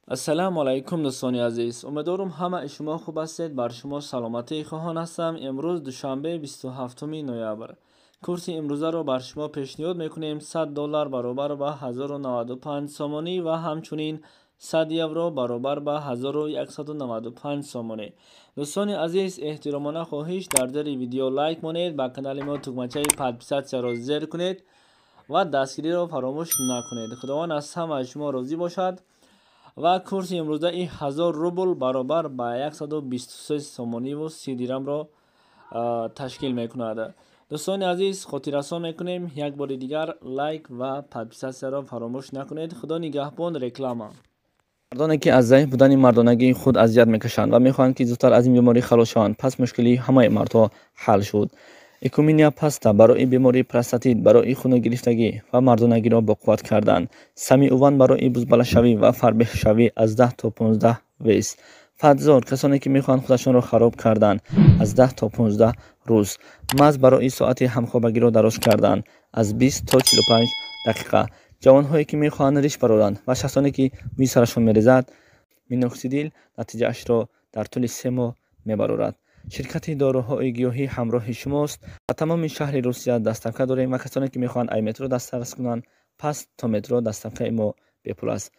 Ассалому алайкум, дӯстони азиз. Умедворам, ҳамаи шумо хуб ҳастед. Бар шумо саломатӣ хоҳон ҳастам. Имрӯз душанбе, 27 ноябр. Курси имрӯзаро бар шумо пешниҳод мекунем: 100 доллар баробар ба 1095 сомонӣ ва ҳамчунин 100 евро баробар ба 1195 сомонӣ. Дӯстони азиз, эҳтиромона хоҳиш, дар зери видео лайк монед, ба канали мо тугмачаи подписаться ро зер кунед ва дастгириро фаромӯш накунед. Худованд аз ҳамаи шумо розӣ бошад. Ва курси имрӯзаи 1000 рубл баробар ба 123 сомониву 30 дирамро ташкил мекунад. Дӯстони азиз, хотиррасон мекунем як бори дигар: лайк ва подписаться ро фаромӯш накунед. Худо нигаҳбон. Реклама. Мардоне, ки аз заиф будани мардонагии худ азият мекашанд ва мехоҳанд, ки зудтар аз ин беморӣ халос шаванд, пас мушкилии ҳамаи мардҳо ҳал шуд. Экуминия паста барои бемории простатит, барои хуногирифтагӣ ва мардонагиро боқувват кардан. Самиуван барои бузбалашавӣ ва фарбеҳшавӣ, аз 10 то 15 вес. Фатзор, касоне ки мехоҳанд худашонро хароб кардан, аз 10 то 15 рӯз. Маз барои соати ҳамхобагиро дароз кардан, аз 20 то 45 дақиқа. Ҷавонҳое, ки мехоҳанд риш бароранд, ва шахсоне, ки мӯи сарашон мерезад, миноксидил натиҷаашро дар тӯли 3 моҳ мебарорад. Ширкати доруҳои гиёҳӣ ҳамроҳи шумост. Ба тамоми шаҳри Русия доставка дорем ва касоне, ки мехоҳанд ай метро дастрас кунанд, пас то метро доставка и мо бепул аст.